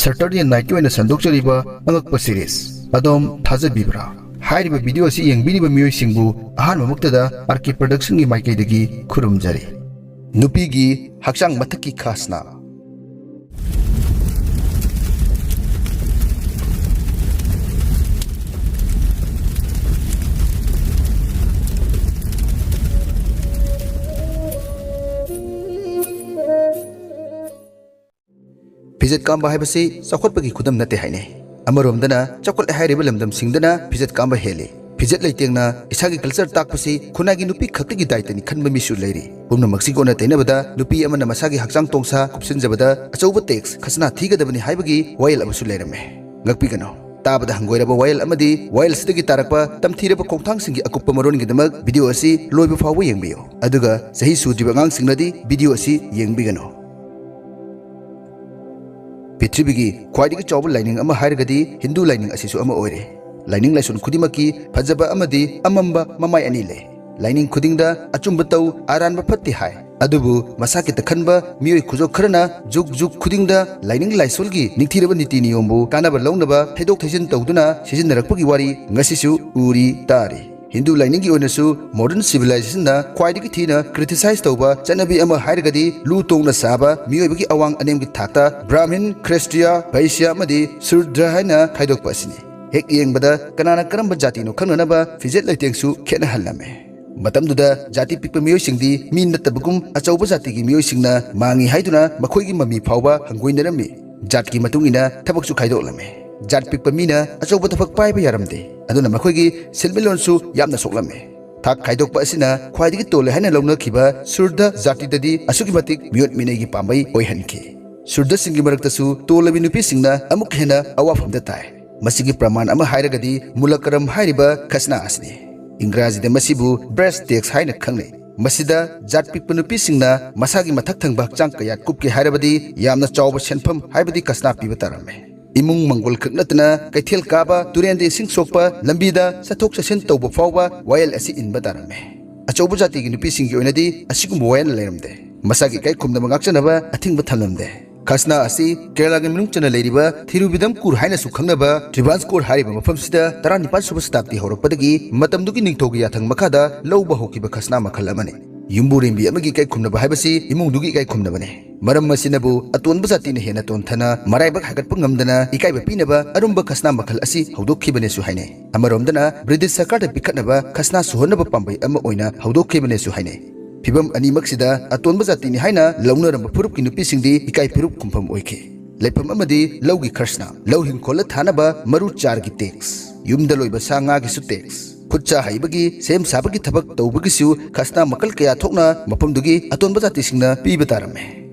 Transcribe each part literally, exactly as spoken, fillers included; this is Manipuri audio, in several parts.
Saturday Nightꯀꯤ ꯑꯣꯏꯅ ꯁꯟꯗꯣꯛꯆꯔꯤꯕ ꯑꯉꯛꯄ series꯫ ꯑꯗꯣꯝ ꯊꯥꯖꯕꯤꯕ꯭ꯔꯥ? ꯍꯥꯏꯔꯤꯕ video ꯑꯁꯤ ꯌꯦꯡꯕꯤꯔꯤꯕ ꯃꯤꯑꯣꯏꯁꯤꯡꯕꯨ ꯑꯍꯥꯟꯕꯃꯛꯇꯗ R K Productionꯒꯤ ꯃꯥꯏꯀꯩꯗꯒꯤ ꯈꯨꯔꯨꯝꯖꯔꯤ꯫ ꯅꯨꯄꯤꯒꯤ ꯍꯛꯆꯥꯡ ꯃꯊꯛꯀꯤ ꯈꯥꯁꯅꯥ꯫ ꯐꯤꯖꯦꯠ ꯀꯥꯝꯕ ꯍꯥꯏꯕꯁꯤ ꯆꯥꯎꯈꯠꯄꯒꯤ ꯈꯨꯗꯝ ꯅꯠꯇꯦ ꯍꯥꯏꯅꯩ꯫ ꯑꯃꯔꯣꯝꯗꯅ ꯆꯥꯎꯈꯠꯂꯦ ꯍꯥꯏꯔꯤꯕ ꯂꯝꯗꯝꯁꯤꯡꯗꯅ ꯐꯤꯖꯦꯠ ꯀꯥꯝꯕ ꯍꯦꯜꯂꯤ꯫ ꯐꯤꯖꯦꯠ ꯂꯩꯇꯦꯡꯅ ꯏꯁꯥꯒꯤ culture ꯇꯥꯛꯄꯁꯤ ꯈꯨꯟꯅꯥꯏꯒꯤ ꯅꯨꯄꯤ ꯈꯛꯇꯒꯤ ꯗꯥꯏꯇꯅꯤ ꯈꯟꯕ ꯃꯤꯁꯨ ꯂꯩꯔꯤ꯫ ꯄꯨꯝꯅꯃꯛꯁꯤꯒ ꯑꯣꯟꯅ ꯇꯩꯅꯕꯗ ꯅꯨꯄꯤ ꯑꯃꯅ ꯃꯁꯥꯒꯤ ꯍꯛꯆꯥꯡ ꯇꯣꯡꯁꯥ ꯀꯨꯞꯁꯤꯟꯖꯕꯗ ꯑꯆꯧꯕ tax ꯈꯖꯅꯥ ꯊꯤꯒꯗꯕꯅꯤ ꯍꯥꯏꯕꯒꯤ ꯋꯥꯌꯦꯜ ꯑꯃꯁꯨ ꯂꯩꯔꯝꯃꯤ꯫ ꯉꯛꯄꯤꯒꯅꯨ꯫ ꯇꯥꯕꯗ ꯍꯪꯒꯣꯏꯔꯕ ꯋꯥꯌꯦꯜ ꯑꯃꯗꯤ ꯋꯥꯌꯦꯜꯁꯤꯗꯒꯤ ꯇꯥꯔꯛꯄ ꯇꯝꯊꯤꯔꯕ ꯈꯣꯡꯊꯥꯡꯁꯤꯡꯒꯤ ꯑꯀꯨꯞꯄ ꯃꯔꯣꯟꯒꯤꯗꯃꯛ video ꯑꯁꯤ ꯂꯣꯏꯕ ꯐꯥꯎꯕ ꯌꯦꯡꯕꯤꯌꯨ꯫ ꯑꯗꯨꯒ ꯆꯍꯤ ꯁꯨꯗ꯭ꯔꯤꯕ ꯑꯉꯥꯡꯁꯤꯡꯅꯗꯤ video ꯑꯁꯤ ꯌꯦꯡꯕꯤꯒꯅꯨ꯫ ꯄ꯭ꯔꯤꯊꯤꯕꯤꯒꯤ ꯈ꯭ꯋꯥꯏꯗꯒꯤ ꯆꯥꯎꯕ ꯂꯥꯏꯅꯤꯡ ꯑꯃ ꯍꯥꯏꯔꯒꯗꯤ ꯍꯤꯟꯗꯨ ꯂꯥꯏꯅꯤꯡ ꯑꯁꯤꯁꯨ ꯑꯃ ꯑꯣꯏꯔꯦ꯫ ꯂꯥꯏꯅꯤꯡ ꯂꯥꯏꯁꯣꯟ ꯈꯨꯗꯤꯡꯃꯛꯀꯤ ꯐꯖꯕ ꯑꯃꯗꯤ ꯑꯃꯝꯕ ꯃꯃꯥꯏ ꯑꯅꯤ ꯂꯩ꯫ ꯂꯥꯏꯅꯤꯡ ꯈꯨꯗꯤꯡꯗ ꯑꯆꯨꯝꯕ ꯇꯧ, ꯑꯔꯥꯟꯕ ꯐꯠꯇꯦ ꯍꯥꯏ꯫ ꯑꯗꯨꯕꯨ ꯃꯁꯥ ꯈꯤꯇ ꯈꯟꯕ ꯃꯤꯑꯣꯏ ꯈꯨꯖꯣꯛ ꯈꯔꯅ ꯖꯨꯒ ꯖꯨꯒ ꯈꯨꯗꯤꯡꯗ ꯂꯥꯏꯅꯤꯡ ꯂꯥꯏꯁꯣꯜꯒꯤ ꯅꯤꯡꯊꯤꯔꯕ ꯅꯤꯇꯤ ꯅꯤꯌꯣꯝꯕꯨ ꯀꯥꯟꯅꯕ ꯂꯧꯅꯕ ꯊꯩꯗꯣꯛ ꯊꯩꯖꯤꯟ ꯇꯧꯗꯨꯅ ꯁꯤꯖꯤꯟꯅꯔꯛꯄꯒꯤ ꯋꯥꯔꯤ ꯉꯁꯤꯁꯨ ꯎꯔꯤ ꯇꯥꯔꯤ꯫ ꯍꯤꯟꯗꯨ ꯂꯥꯏꯅꯤꯡꯒꯤ ꯑꯣꯏꯅꯁꯨ modern civilizationꯅ ꯈ꯭ꯋꯥꯏꯗꯒꯤ ꯊꯤꯅ criticize ꯇꯧꯕ ꯆꯠꯅꯕꯤ ꯑꯃ ꯍꯥꯏꯔꯒꯗꯤ ꯂꯨ ꯇꯣꯡꯅ ꯁꯥꯕ ꯃꯤꯑꯣꯏꯕꯒꯤ ꯑꯋꯥꯡ ꯑꯅꯦꯝꯒꯤ ꯊꯥꯛꯇ ꯕ꯭ꯔꯥꯍꯃꯤꯟ, ꯈ꯭ꯔꯤꯁꯇꯤꯌꯥ, ꯚꯩꯁ꯭ꯌꯥ ꯑꯃꯗꯤ ꯁꯨꯗ꯭ꯔ ꯍꯥꯏꯅ ꯈꯥꯏꯗꯣꯛꯄ ꯑꯁꯤꯅꯤ꯫ ꯍꯦꯛ ꯌꯦꯡꯕꯗ ꯀꯅꯥꯅ ꯀꯔꯝꯕ ꯖꯥꯇꯤꯅꯣ ꯈꯪꯅꯅꯕ ꯐꯤꯖꯦꯠ ꯂꯩꯇꯦꯡꯁꯨ ꯈꯦꯠꯅꯍꯜꯂꯝꯃꯤ꯫ ꯃꯇꯝꯗꯨꯗ ꯖꯥꯇꯤ ꯄꯤꯛꯄ ꯃꯤꯑꯣꯏꯁꯤꯡꯗꯤ ꯃꯤ ꯅꯠꯇꯕꯒꯨꯝ ꯑꯆꯧꯕ ꯖꯥꯇꯤꯒꯤ ꯃꯤꯑꯣꯏꯁꯤꯡꯅ ꯃꯥꯡꯉꯤ ꯍꯥꯏꯗꯨꯅ ꯃꯈꯣꯏꯒꯤ ꯃꯃꯤ ꯐꯥꯎꯕ ꯍꯪꯒꯣꯏꯅꯔꯝꯃꯤ꯫ ꯖꯥꯠꯀꯤ ꯃꯇꯨꯡ ꯏꯟꯅ ꯊꯕꯛꯁꯨ ꯈꯥꯏꯗꯣꯛꯂꯝꯃꯤ꯫ ꯖꯥꯠ ꯄꯤꯛꯄ ꯃꯤꯅ ꯑꯆꯧꯕ ꯊꯕꯛ ꯄꯥꯏꯕ ꯌꯥꯔꯝꯗꯦ꯫ ꯑꯗꯨꯅ ꯃꯈꯣꯏꯒꯤ ꯁꯦꯟꯃꯤꯠꯂꯣꯟꯁꯨ ꯌꯥꯝꯅ ꯁꯣꯛꯂꯝꯃꯤ꯫ ꯊꯥꯛ ꯈꯥꯏꯗꯣꯛꯄ ꯑꯁꯤꯅ ꯈ꯭ꯋꯥꯏꯗꯒꯤ ꯇꯣꯜꯂꯦ ꯍꯥꯏꯅ ꯂꯧꯅꯈꯤꯕ ꯁꯨꯔꯗ ꯖꯥꯇꯤꯗꯗꯤ ꯑꯁꯨꯛꯀꯤ ꯃꯇꯤꯛ ꯃꯤꯑꯣꯠ ꯃꯤꯅꯩꯒꯤ ꯄꯥꯝꯕꯩ ꯑꯣꯏꯍꯟꯈꯤ꯫ ꯁꯨꯔꯗꯁꯤꯡꯒꯤ ꯃꯔꯛꯇꯁꯨ ꯇꯣꯜꯂꯕꯤ ꯅꯨꯄꯤꯁꯤꯡꯅ ꯑꯃꯨꯛ ꯍꯦꯟꯅ ꯑꯋꯥꯐꯝꯗ ꯇꯥꯏ꯫ ꯃꯁꯤꯒꯤ ꯄ꯭ꯔꯃꯥꯟ ꯑꯃ ꯍꯥꯏꯔꯒꯗꯤ ꯃꯨꯂꯀꯔꯝ ꯍꯥꯏꯔꯤꯕ ꯈꯁꯅꯥ ꯑꯁꯤꯅꯤ꯫ ꯏꯪꯒ꯭ꯔꯥꯖꯤꯗ ꯃꯁꯤꯕꯨ brass tacks ꯍꯥꯏꯅ ꯈꯪꯅꯩ꯫ ꯃꯁꯤꯗ ꯖꯥꯠ ꯄꯤꯛꯄ ꯅꯨꯄꯤꯁꯤꯡꯅ ꯃꯁꯥꯒꯤ ꯃꯊꯛ ꯊꯪꯕ ꯍꯛꯆꯥꯡ ꯀꯌꯥꯠ ꯀꯨꯞꯀꯦ ꯍꯥꯏꯔꯕꯗꯤ ꯌꯥꯝꯅ ꯆꯥꯎꯕ ꯁꯦꯟꯐꯝ ꯍꯥꯏꯕꯗꯤ ꯈꯁꯅꯥ ꯄꯤꯕ ꯇꯥꯔꯝꯃꯤ꯫ ꯏꯃꯨꯡ ꯃꯪꯒꯣꯜ ꯈꯛ ꯅꯠꯇꯅ ꯀꯩꯊꯦꯜ ꯀꯥꯕ, ꯇꯨꯔꯦꯟꯗ ꯏꯁꯤꯡ ꯁꯣꯛꯄ, ꯂꯝꯕꯤꯗ ꯆꯠꯊꯣꯛ ꯆꯠꯁꯤꯟ ꯇꯧꯕ ꯐꯥꯎꯕ ꯋꯥꯌꯦꯜ ꯑꯁꯤ ꯏꯟꯕ ꯇꯥꯔꯝꯃꯤ꯫ ꯑꯆꯧꯕ ꯖꯥꯇꯤꯒꯤ ꯅꯨꯄꯤꯁꯤꯡꯒꯤ ꯑꯣꯏꯅꯗꯤ ꯑꯁꯤꯒꯨꯝꯕ ꯋꯥꯌꯦꯜ ꯂꯩꯔꯝꯗꯦ꯫ ꯃꯁꯥꯒꯤ ꯏꯀꯥꯏ ꯈꯨꯝꯅꯕ ꯉꯥꯛꯆꯅꯕ ꯑꯊꯤꯡꯕ ꯊꯝꯂꯝꯗꯦ꯫ ꯈꯁꯅꯥ ꯑꯁꯤ ꯀꯦꯔꯂꯥꯒꯤ ꯃꯅꯨꯡ ꯆꯟꯅ ꯂꯩꯔꯤꯕ ꯊꯤꯔꯨꯕꯤꯗꯝꯀꯨꯔ ꯍꯥꯏꯅꯁꯨ ꯈꯪꯅꯕ ꯇ꯭ꯔꯤꯚꯥꯟꯁꯀꯣꯔ ꯍꯥꯏꯔꯤꯕ ꯃꯐꯝꯁꯤꯗ ꯇꯔꯥꯅꯤꯄꯥꯟ ꯁꯨꯕ ꯁꯇꯥꯕꯗꯤ ꯍꯧꯔꯛꯄꯗꯒꯤ ꯃꯇꯝꯗꯨꯒꯤ ꯅꯤꯡꯊꯧꯒꯤ ꯌꯥꯊꯪ ꯃꯈꯥꯗ ꯂꯧꯕ ꯍꯧꯈꯤꯕ ꯈꯁꯅꯥ ꯃꯈꯜ ꯑꯃꯅꯤ꯫ ꯌꯨꯝꯕꯨꯔꯦꯝꯕꯤ ꯑꯃꯒꯤ ꯏꯀꯥꯏ ꯈꯨꯝꯅꯕ ꯍꯥꯏꯕꯁꯤ ꯏꯃꯨꯡꯗꯨꯒꯤ ꯏꯀꯥꯏ ꯈꯨꯝꯅꯕꯅꯤ꯫ ꯃꯔꯝ ꯑꯁꯤꯅꯕꯨ ꯑꯇꯣꯟꯕ ꯖꯥꯇꯤꯅ ꯍꯦꯟꯅ ꯇꯣꯟꯊꯅ ꯃꯔꯥꯏꯕꯛ ꯍꯥꯏꯒꯠꯄ ꯉꯝꯗꯅ ꯏꯀꯥꯏꯕ ꯄꯤꯅꯕ ꯑꯔꯨꯝꯕ ꯈꯁꯅꯥ ꯃꯈꯜ ꯑꯁꯤ ꯍꯧꯗꯣꯛꯈꯤꯕꯅꯦꯁꯨ ꯍꯥꯏꯅꯩ꯫ ꯑꯃꯔꯣꯝꯗꯅ ꯕ꯭ꯔꯤꯇꯤꯁ ꯁꯔꯀꯥꯔꯗ ꯄꯤꯈꯠꯅꯕ ꯈꯁꯅꯥ ꯁꯨꯍꯟꯅꯕ ꯄꯥꯝꯕꯩ ꯑꯃ ꯑꯣꯏꯅ ꯍꯧꯗꯣꯛꯈꯤꯕꯅꯦꯁꯨ ꯍꯥꯏꯅꯩ꯫ ꯐꯤꯚꯝ ꯑꯅꯤꯃꯛꯁꯤꯗ ꯑꯇꯣꯟꯕ ꯖꯥꯇꯤꯅꯤ ꯍꯥꯏꯅ ꯂꯧꯅꯔꯝꯕ ꯐꯨꯔꯨꯞꯀꯤ ꯅꯨꯄꯤꯁꯤꯡꯗꯤ ꯏꯀꯥꯏ ꯐꯨꯔꯨꯞ ꯈꯨꯝꯐꯝ ꯑꯣꯏꯈꯤ꯫ ꯂꯩꯐꯝ ꯑꯃꯗꯤ ꯂꯧꯒꯤ ꯈꯔꯁꯅꯥ, ꯂꯧ ꯍꯤꯡꯈꯣꯜꯗ ꯊꯥꯅꯕ ꯃꯔꯨ ꯆꯥꯔꯒꯤ ꯇꯦꯛꯁ, ꯌꯨꯝꯗ ꯂꯣꯏꯕ ꯁꯥ ꯉꯥꯒꯤꯁꯨ ꯇꯦꯛꯁ, ꯈꯨꯠ ꯁꯥ ꯍꯩꯕꯒꯤ ꯁꯦꯝ ꯁꯥꯕꯒꯤ ꯊꯕꯛ ꯇꯧꯕꯒꯤꯁꯨ ꯈꯁꯅꯥ ꯃꯈꯜ ꯀꯌꯥ ꯊꯣꯛꯅ ꯃꯐꯝꯗꯨꯒꯤ ꯑꯇꯣꯟꯕ ꯖꯥꯇꯤꯁꯤꯡꯅ ꯄꯤꯕ ꯇꯥꯔꯝꯃꯤ꯫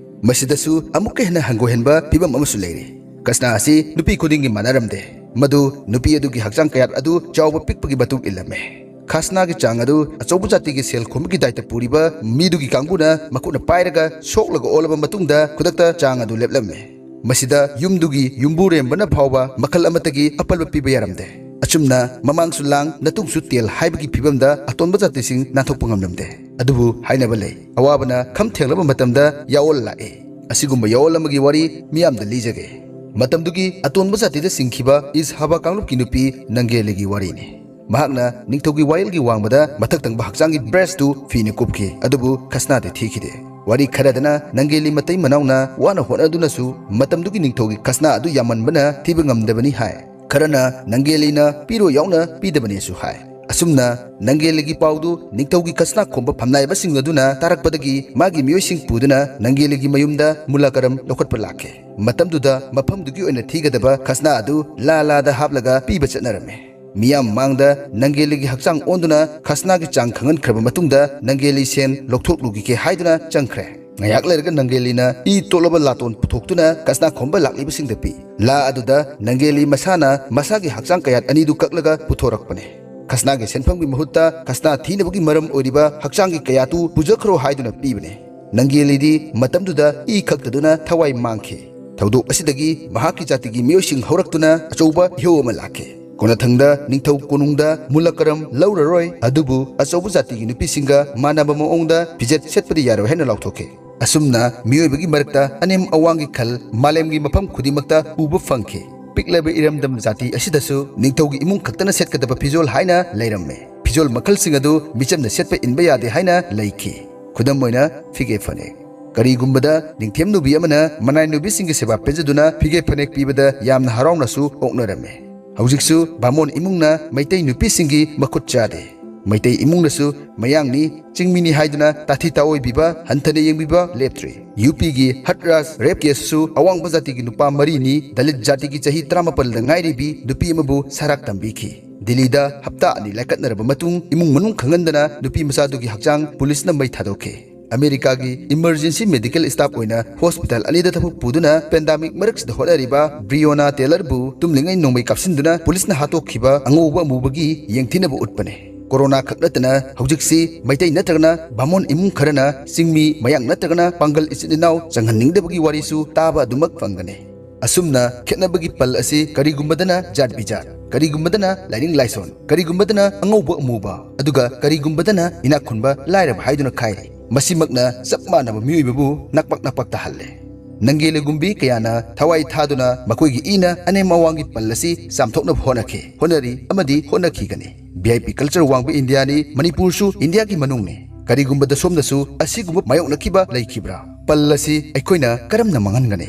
ꯃꯁꯤꯗꯁꯨ ꯑꯃꯨꯛꯀ ꯍꯦꯟꯅ ꯍꯪꯒꯣꯏꯍꯟꯕ ꯐꯤꯚꯝ ꯑꯃꯁꯨ ꯂꯩꯔꯤ꯫ ꯈꯁꯅꯥ ꯑꯁꯤ ꯅꯨꯄꯤ ꯈꯨꯗꯤꯡꯒꯤ ꯃꯥꯟꯅꯔꯝꯗꯦ꯫ ꯃꯗꯨ ꯅꯨꯄꯤ ꯑꯗꯨꯒꯤ ꯍꯛꯆꯥꯡ ꯀꯌꯥꯠ ꯑꯗꯨ ꯆꯥꯎꯕ ꯄꯤꯛꯄꯒꯤ ꯃꯇꯨꯡ ꯏꯜꯂꯝꯃꯤ꯫ ꯈꯁꯅꯥꯒꯤ ꯆꯥꯡ ꯑꯗꯨ ꯑꯆꯧꯕ ꯖꯥꯇꯤꯒꯤ ꯁꯦꯜ ꯈꯨꯝꯕꯒꯤ ꯗꯥꯏꯇ ꯄꯨꯔꯤꯕ ꯃꯤꯗꯨꯒꯤ ꯀꯥꯡꯕꯨꯅ ꯃꯈꯨꯠꯅ ꯄꯥꯏꯔꯒ ꯁꯣꯛꯂꯒ ꯑꯣꯜꯂꯕ ꯃꯇꯨꯡꯗ ꯈꯨꯗꯛꯇ ꯆꯥꯡ ꯑꯗꯨ ꯂꯦꯞꯂꯝꯃꯤ꯫ ꯃꯁꯤꯗ ꯌꯨꯝꯗꯨꯒꯤ ꯌꯨꯝꯕꯨꯔꯦꯝꯕꯅ ꯐꯥꯎꯕ ꯃꯈꯜ ꯑꯃꯠꯇꯒꯤ ꯑꯄꯜꯕ ꯄꯤꯕ ꯌꯥꯔꯝꯗꯦ꯫ ꯑꯆꯨꯝꯅ ꯃꯃꯥꯡꯁꯨ ꯂꯥꯡ, ꯃꯇꯨꯡꯁꯨ ꯇꯦꯜ ꯍꯥꯏꯕꯒꯤ ꯐꯤꯕꯝꯗ ꯑꯇꯣꯟꯕ ꯖꯥꯇꯤꯁꯤꯡ ꯅꯥꯟꯊꯣꯛꯄ ꯉꯝꯂꯝꯗꯦ꯫ ꯑꯗꯨꯕꯨ ꯍꯥꯏꯅꯕ ꯂꯩ, ꯑꯋꯥꯕꯅ ꯈꯝ ꯊꯦꯡꯂꯕ ꯃꯇꯝꯗ ꯌꯥꯑꯣꯜ ꯂꯥꯛꯏ꯫ ꯑꯁꯤꯒꯨꯝꯕ ꯌꯥꯑꯣꯜ ꯑꯃꯒꯤ ꯋꯥꯔꯤ ꯃꯤꯌꯥꯝꯗ ꯂꯤꯖꯒꯦ꯫ ꯃꯇꯝꯗꯨꯒꯤ ꯑꯇꯣꯟꯕ ꯖꯥꯇꯤꯗ ꯆꯤꯡꯈꯤꯕ ꯏꯁ ꯍꯥꯕꯥ ꯀꯥꯡꯂꯨꯞꯀꯤ ꯅꯨꯄꯤ ꯅꯪꯒꯦꯂꯤꯒꯤ ꯋꯥꯔꯤꯅꯤ꯫ ꯃꯍꯥꯛꯅ ꯅꯤꯡꯊꯧꯒꯤ ꯋꯥꯌꯦꯜꯒꯤ ꯋꯥꯡꯃꯗ ꯃꯊꯛ ꯊꯪꯕ ꯍꯛꯆꯥꯡꯒꯤ ꯕ꯭ꯔꯦꯁꯇꯨ ꯐꯤꯅ ꯀꯨꯞꯈꯤ, ꯑꯗꯨꯕꯨ ꯈꯁꯅꯥꯗꯤ ꯊꯤꯈꯤꯗꯦ꯫ ꯋꯥꯔꯤ ꯈꯔꯗꯅ ꯅꯪꯒꯦꯂꯤ ꯃꯇꯩ ꯃꯅꯥꯎꯅ ꯋꯥꯅ ꯍꯣꯠꯅꯗꯨꯅꯁꯨ ꯃꯇꯝꯗꯨꯒꯤ ꯅꯤꯡꯊꯧꯒꯤ ꯈꯁꯅꯥ ꯑꯗꯨ ꯌꯥꯝꯃꯟꯕꯅ ꯊꯤꯕ ꯉꯝꯗꯕꯅꯤ ꯍꯥꯏ꯫ ꯈꯔꯅ ꯅꯪꯒꯦꯂꯤꯅ ꯄꯤꯔꯣ ꯌꯥꯎꯅ ꯄꯤꯗꯕꯅꯦꯁꯨ ꯍꯥꯏ꯫ ꯑꯁꯨꯝꯅ ꯅꯪꯒꯦꯂꯤꯒꯤ ꯄꯥꯎꯗꯨ ꯅꯤꯡꯊꯧꯒꯤ ꯈꯁꯅꯥ ꯈꯣꯝꯕ ꯐꯝꯅꯥꯏꯕꯁꯤꯡ ꯑꯗꯨꯅ ꯇꯥꯔꯛꯄꯗꯒꯤ ꯃꯥꯒꯤ ꯃꯤꯑꯣꯏꯁꯤꯡ ꯄꯨꯗꯨꯅ ꯅꯪꯒꯦꯂꯤꯒꯤ ꯃꯌꯨꯝꯗ ꯃꯨꯂꯥꯀꯔꯝ ꯂꯧꯈꯠꯄ ꯂꯥꯛꯈꯤ꯫ ꯃꯇꯝꯗꯨꯗ ꯃꯐꯝꯗꯨꯒꯤ ꯑꯣꯏꯅ ꯊꯤꯒꯗꯕ ꯈꯁꯅꯥ ꯑꯗꯨ ꯂꯥ ꯂꯥꯗ ꯍꯥꯞꯂꯒ ꯄꯤꯕ ꯆꯠꯅꯔꯝꯃꯤ꯫ ꯃꯤꯌꯥꯝ ꯃꯥꯡꯗ ꯅꯪꯒꯦꯂꯤꯒꯤ ꯍꯛꯆꯥꯡ ꯑꯣꯟꯗꯨꯅ ꯈꯁꯅꯥꯒꯤ ꯆꯥꯡ ꯈꯪꯍꯟꯈ꯭ꯔꯕ ꯃꯇꯨꯡꯗ ꯅꯪꯒꯦꯂꯤ ꯁꯦꯟ ꯂꯧꯊꯣꯛꯂꯨꯈꯤꯒꯦ ꯍꯥꯏꯗꯨꯅ ꯆꯪꯈ꯭ꯔꯦ꯫ ꯉꯥꯏꯍꯥꯛ ꯂꯩꯔꯒ ꯅꯪꯒꯦꯂꯤꯅ ꯏ ꯇꯣꯠꯂꯕ ꯂꯥꯇꯣꯟ ꯄꯨꯊꯣꯛꯇꯨꯅ ꯈꯁꯅꯥ ꯈꯣꯝꯕ ꯂꯥꯛꯂꯤꯕꯁꯤꯡꯗ ꯄꯤ꯫ ꯂꯥ ꯑꯗꯨꯗ ꯅꯪꯒꯦꯂꯤ ꯃꯁꯥꯅ ꯃꯁꯥꯒꯤ ꯍꯛꯆꯥꯡ ꯀꯌꯥꯠ ꯑꯅꯤꯗꯨ ꯀꯛꯂꯒ ꯄꯨꯊꯣꯔꯛꯄꯅꯦ꯫ ꯈꯁꯅꯥꯒꯤ ꯁꯦꯟꯐꯝꯒꯤ ꯃꯍꯨꯠꯇ ꯈꯁꯅꯥ ꯊꯤꯅꯕꯒꯤ ꯃꯔꯝ ꯑꯣꯏꯔꯤꯕ ꯍꯛꯆꯥꯡꯒꯤ ꯀꯌꯥꯠꯇꯨ ꯄꯨꯖꯈ꯭ꯔꯣ ꯍꯥꯏꯗꯨꯅ ꯄꯤꯕꯅꯦ꯫ ꯅꯪꯒꯦꯂꯤꯗꯤ ꯃꯇꯝꯗꯨꯗ ꯏ ꯈꯛꯇꯗꯨꯅ ꯊꯋꯥꯏ ꯃꯥꯡꯈꯤ꯫ ꯊꯧꯗꯣꯛ ꯑꯁꯤꯗꯒꯤ ꯃꯍꯥꯛꯀꯤ ꯖꯥꯇꯤꯒꯤ ꯃꯤꯑꯣꯏꯁꯤꯡ ꯍꯧꯔꯛꯇꯨꯅ ꯑꯆꯧꯕ ꯏꯍꯧ ꯑꯃ ꯂꯥꯛꯈꯤ꯫ ꯀꯣꯟꯅꯊꯪꯗ ꯅꯤꯡꯊꯧ ꯀꯣꯅꯨꯡꯗ ꯃꯨꯂꯀꯔꯝ ꯂꯧꯔꯔꯣꯏ, ꯑꯗꯨꯕꯨ ꯑꯆꯧꯕ ꯖꯥꯇꯤꯒꯤ ꯅꯨꯄꯤꯁꯤꯡꯒ ꯃꯥꯟꯅꯕ ꯃꯑꯣꯡꯗ ꯐꯤꯖꯦꯠ ꯁꯦꯠꯄꯗꯤ ꯌꯥꯔꯣꯏ ꯍꯥꯏꯅ ꯂꯥꯎꯊꯣꯛꯈꯤ꯫ ꯑꯁꯨꯝꯅ ꯃꯤꯑꯣꯏꯕꯒꯤ ꯃꯔꯛꯇ ꯑꯅꯦꯝ ꯑꯋꯥꯡꯒꯤ ꯈꯜ ꯃꯥꯂꯦꯝꯒꯤ ꯃꯐꯝ ꯈꯨꯗꯤꯡꯃꯛꯇ ꯎꯕ ꯐꯪꯈꯤ꯫ ꯄꯤꯛꯂꯕ ꯏꯔꯝꯗꯝ ꯖꯥꯇꯤ ꯑꯁꯤꯗꯁꯨ ꯅꯤꯡꯊꯧꯒꯤ ꯏꯃꯨꯡ ꯈꯛꯇꯅ ꯁꯦꯠꯀꯗꯕ ꯐꯤꯖꯣꯜ ꯍꯥꯏꯅ ꯂꯩꯔꯝꯃꯤ꯫ ꯐꯤꯖꯣꯜ ꯃꯈꯜꯁꯤꯡ ꯑꯗꯨ ꯃꯤꯆꯝꯅ ꯁꯦꯠꯄ ꯏꯟꯕ ꯌꯥꯗꯦ ꯍꯥꯏꯅ ꯂꯩꯈꯤ꯫ ꯈꯨꯗꯝ ꯑꯣꯏꯅ ꯐꯤꯒꯦ ꯐꯅꯦꯛ꯫ ꯀꯔꯤꯒꯨꯝꯕꯗ ꯅꯤꯡꯊꯦꯝ ꯅꯨꯕꯤ ꯑꯃꯅ ꯃꯅꯥꯏ ꯅꯨꯕꯤꯁꯤꯡꯒꯤ ꯁꯦꯕꯥ ꯄꯦꯟꯖꯗꯨꯅ ꯐꯤꯒꯦ ꯐꯅꯦꯛ ꯄꯤꯕꯗ ꯌꯥꯝꯅ ꯍꯔꯥꯎꯅꯁꯨ ꯑꯣꯛꯅꯔꯝꯃꯤ꯫ ꯍꯧꯖꯤꯛꯁꯨ ꯕꯥꯃꯣꯟ ꯏꯃꯨꯡꯅ ꯃꯩꯇꯩ ꯅꯨꯄꯤꯁꯤꯡꯒꯤ ꯃꯈꯨꯠ ꯆꯥꯗꯦ꯫ ꯃꯩꯇꯩ ꯏꯃꯨꯡꯅꯁꯨ ꯃꯌꯥꯡꯅꯤ, ꯆꯤꯡꯃꯤꯅꯤ ꯍꯥꯏꯗꯨꯅ ꯇꯥꯊꯤ ꯇꯥꯑꯣꯏꯕꯤꯕ, ꯍꯟꯊꯅ ꯌꯦꯡꯕꯤꯕ ꯂꯦꯞꯇ꯭ꯔꯤ꯫ ꯌꯨ ꯄꯤꯒꯤ ꯍꯠꯔꯥꯖ ꯔꯦꯞ ꯀꯦꯁꯁꯨ ꯑꯋꯥꯡꯕ ꯖꯥꯇꯤꯒꯤ ꯅꯨꯄꯥ ꯃꯔꯤꯅꯤ, ꯗꯂꯤꯠ ꯖꯥꯇꯤꯒꯤ ꯆꯍꯤ ꯇꯔꯥꯃꯥꯄꯜꯗ ꯉꯥꯏꯔꯤꯕꯤ ꯅꯨꯄꯤ ꯑꯃꯕꯨ ꯁꯔꯥꯛ ꯇꯝꯕꯤꯈꯤ꯫ ꯗꯤꯜꯂꯤꯗ ꯍꯞꯇꯥ ꯑꯅꯤ ꯂꯥꯏꯀꯠꯅꯔꯕ ꯃꯇꯨꯡ ꯏꯃꯨꯡ ꯃꯅꯨꯡ ꯈꯪꯍꯟꯗꯅ ꯅꯨꯄꯤ ꯃꯆꯥꯗꯨꯒꯤ ꯍꯛꯆꯥꯡ ꯄꯨꯂꯤꯁꯅ ꯃꯩ ꯊꯥꯗꯣꯛꯈꯤ꯫ ꯑꯃꯦꯔꯤꯀꯥꯒꯤ emergency medical staff ꯑꯣꯏꯅ ꯍꯣꯁꯄꯤꯇꯥꯜ ꯑꯅꯤꯗ ꯊꯕꯛ ꯄꯨꯗꯨꯅ ꯄꯦꯟꯗꯥꯃꯤꯛ ꯃꯔꯛꯁꯤꯗ ꯍꯣꯠꯅꯔꯤꯕ ꯕ꯭ꯔꯤꯌꯣꯅꯥ ꯇꯦꯂꯔꯕꯨ ꯇꯨꯝꯂꯤꯉꯩ ꯅꯣꯡꯃꯩ ꯀꯥꯞꯁꯤꯟꯗꯨꯅ ꯄꯨꯂꯤꯁꯅ ꯍꯥꯠꯇꯣꯛꯈꯤꯕ ꯑꯉꯧꯕ ꯑꯃꯨꯕꯒꯤ ꯌꯦꯡꯊꯤꯅꯕ ꯎꯠꯄꯅꯤ꯫ ꯀꯣꯔꯣꯅꯥ ꯈꯛ ꯅꯠꯇꯅ ꯍꯧꯖꯤꯛꯁꯤ ꯃꯩꯇꯩ ꯅꯠꯇ꯭ꯔꯒꯅ ꯕꯥꯃꯣꯟ ꯏꯃꯨꯡ ꯈꯔꯅ ꯆꯤꯡꯃꯤ, ꯃꯌꯥꯡ ꯅꯠꯇ꯭ꯔꯒꯅ ꯄꯥꯡꯒꯜ ꯏꯆꯤꯟ ꯏꯅꯥꯎ ꯆꯪꯍꯟꯅꯤꯡꯗꯕꯒꯤ ꯋꯥꯔꯤꯁꯨ ꯇꯥꯕ ꯑꯗꯨꯃꯛ ꯐꯪꯒꯅꯤ꯫ ꯑꯁꯨꯝꯅ ꯈꯦꯠꯅꯕꯒꯤ ꯄꯜ ꯑꯁꯤ ꯀꯔꯤꯒꯨꯝꯕꯗꯅ ꯖꯥꯠ ꯕꯤꯖꯥꯠ, ꯀꯔꯤꯒꯨꯝꯕꯗꯅ ꯂꯥꯏꯅꯤꯡ ꯂꯥꯏꯁꯣꯟ, ꯀꯔꯤꯒꯨꯝꯕꯗꯅ ꯑꯉꯧꯕ ꯑꯃꯨꯕ, ꯑꯗꯨꯒ ꯀꯔꯤꯒꯨꯝꯕꯗꯅ ꯏꯅꯥꯛ ꯈꯨꯟꯕ ꯂꯥꯏꯔꯕ ꯍꯥꯏꯗꯨꯅ ꯈꯥꯏꯔꯤ꯫ ꯃꯁꯤꯃꯛꯅ ꯆꯞ ꯃꯥꯟꯅꯕ ꯃꯤꯑꯣꯏꯕꯕꯨ ꯅꯛꯄꯛ ꯅꯛꯄꯛ ꯇꯥꯍꯜꯂꯦ꯫ ꯅꯪꯒꯦꯂꯦꯒꯨꯝꯕꯤ ꯀꯌꯥꯅ ꯊꯋꯥꯏ ꯊꯥꯗꯨꯅ ꯃꯈꯣꯏꯒꯤ ꯏꯅ ꯑꯅꯦꯝ ꯑꯋꯥꯡꯒꯤ ꯄꯜ ꯑꯁꯤ ꯆꯥꯝꯊꯣꯛꯅꯕ ꯍꯣꯠꯅꯈꯤ, ꯍꯣꯠꯅꯔꯤ ꯑꯃꯗꯤ ꯍꯣꯠꯅꯈꯤꯒꯅꯤ꯫ ꯚꯤ ꯑꯥꯏ ꯄꯤ culture ꯋꯥꯡꯕ ꯏꯟꯗꯤꯌꯥꯅꯤ, ꯃꯅꯤꯄꯨꯔꯁꯨ ꯏꯟꯗꯤꯌꯥꯒꯤ ꯃꯅꯨꯡꯅꯤ꯫ ꯀꯔꯤꯒꯨꯝꯕꯗ ꯁꯣꯝꯗꯁꯨ ꯑꯁꯤꯒꯨꯝꯕ ꯃꯥꯌꯣꯛꯅꯈꯤꯕ ꯂꯩꯈꯤꯕ꯭ꯔꯥ? ꯄꯜ ꯑꯁꯤ ꯑꯩꯈꯣꯏꯅ ꯀꯔꯝꯅ ꯃꯥꯡꯍꯟꯒꯅꯤ?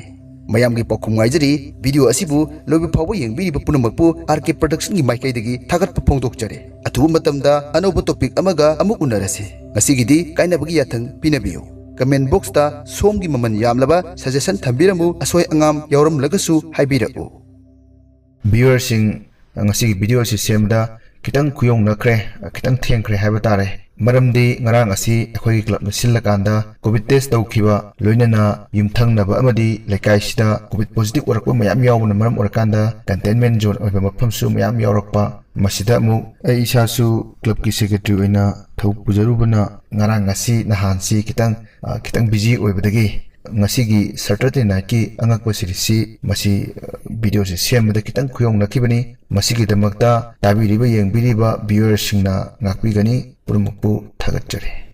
ꯃꯌꯥꯝꯒꯤ ꯄꯥꯎꯈꯨꯝ ꯉꯥꯏꯖꯔꯤ꯫ ꯚꯤꯗꯤꯑꯣ ꯑꯁꯤꯕꯨ ꯂꯣꯏꯕ ꯐꯥꯎꯕ ꯌꯦꯡꯕꯤꯔꯤꯕ ꯄꯨꯝꯅꯃꯛꯄꯨ ꯑꯥꯔ ꯀꯦ ꯄ꯭ꯔꯗꯛꯁꯟꯒꯤ ꯃꯥꯏꯀꯩꯗꯒꯤ ꯊꯥꯒꯠꯄ ꯐꯣꯡꯗꯣꯛꯆꯔꯤ꯫ ꯑꯊꯨꯕ ꯃꯇꯝꯗ ꯑꯅꯧꯕ ꯇꯣꯄꯤꯛ ꯑꯃꯒ ꯑꯃꯨꯛ ꯎꯅꯔꯁꯤ꯫ ꯉꯁꯤꯒꯤꯗꯤ ꯀꯥꯏꯅꯕꯒꯤ ꯌꯥꯊꯪ ꯄꯤꯅꯕꯤꯌꯨ꯫ ꯀꯃꯦꯟ ꯕꯣꯛꯁꯇ ꯁꯣꯝꯒꯤ ꯃꯃꯜ ꯌꯥꯝꯂꯕ ꯁꯖꯦꯁꯟ ꯊꯝꯕꯤꯔꯝꯃꯨ, ꯑꯁꯣꯏ ꯑꯉꯥꯝ ꯌꯥꯎꯔꯝꯂꯒꯁꯨ ꯍꯥꯏꯕꯤꯔꯛꯎ꯫ ꯚꯤꯌꯨꯋꯔꯁꯤꯡ, ꯉꯁꯤꯒꯤ ꯚꯤꯗꯤꯑꯣ ꯑꯁꯤ ꯁꯦꯝꯕꯗ ꯈꯤꯇꯪ ꯈꯨꯌꯧꯅꯈ꯭ꯔꯦ, ꯈꯤꯇꯪ ꯊꯦꯡꯈ꯭ꯔꯦ ꯍꯥꯏꯕ ꯇꯥꯔꯦ꯫ ꯃꯔꯝꯗꯤ ꯉꯔꯥꯡ ꯑꯁꯤ ꯑꯩꯈꯣꯏꯒꯤ ꯀ꯭ꯂꯕꯅ ꯁꯤꯜꯂꯀꯥꯟꯗ ꯀꯣꯚꯤꯗ ꯇꯦꯁ ꯇꯧꯈꯤꯕ, ꯂꯣꯏꯅꯅ ꯌꯨꯝꯊꯪꯅꯕ ꯑꯃꯗꯤ ꯂꯩꯀꯥꯏꯁꯤꯗ ꯀꯣꯚꯤꯗ ꯄꯣꯖꯤꯇꯤꯚ ꯑꯣꯏꯔꯛꯄ ꯃꯌꯥꯝ ꯌꯥꯎꯕꯅ ꯃꯔꯝ ꯑꯣꯏꯔꯀꯥꯟꯗ ꯀꯟꯇꯦꯟꯃꯦꯟ ꯖꯣꯟ ꯑꯣꯏꯕ ꯃꯐꯝꯁꯨ ꯃꯌꯥꯝ ꯌꯥꯎꯔꯛꯄ꯫ ꯃꯁꯤꯗ ꯑꯃꯨꯛ ꯑꯩ ꯏꯁꯥꯁꯨ ꯀ꯭ꯂꯕꯀꯤ ꯁꯦꯀ꯭ꯔꯦꯇꯔꯤ ꯑꯣꯏꯅ ꯊꯕꯛ ꯄꯨꯖꯔꯨꯕꯅ ꯉꯔꯥꯡ, ꯉꯁꯤ, ꯅꯍꯥꯟꯁꯤ ꯈꯤꯇꯪ, ꯑ, ꯈꯤꯇꯪ ꯕꯤꯖꯤ ꯑꯣꯏꯕꯗꯒꯤ ꯉꯁꯤꯒꯤ ꯁꯦꯇꯔꯗꯦ ꯅꯥꯏꯠꯀꯤ ꯑꯉꯛꯄ ꯁꯤꯔꯤꯁꯁꯤ ꯃꯁꯤ, ꯑ, ꯚꯤꯗꯤꯑꯣꯁꯤ ꯁꯦꯝꯕꯗ ꯈꯤꯇꯪ ꯈꯨꯌꯧꯅꯈꯤꯕꯅꯤ꯫ ꯃꯁꯤꯒꯤꯗꯃꯛꯇ ꯇꯥꯕꯤꯔꯤꯕ, ꯌꯦꯡꯕꯤꯔꯤꯕ ꯚꯤꯌꯨꯋꯔꯁꯤꯡꯅ ꯉꯥꯛꯄꯤꯒꯅꯤ꯫ ꯄꯨꯝꯅꯃꯛꯄꯨ ꯊꯥꯒꯠꯆꯔꯤ꯫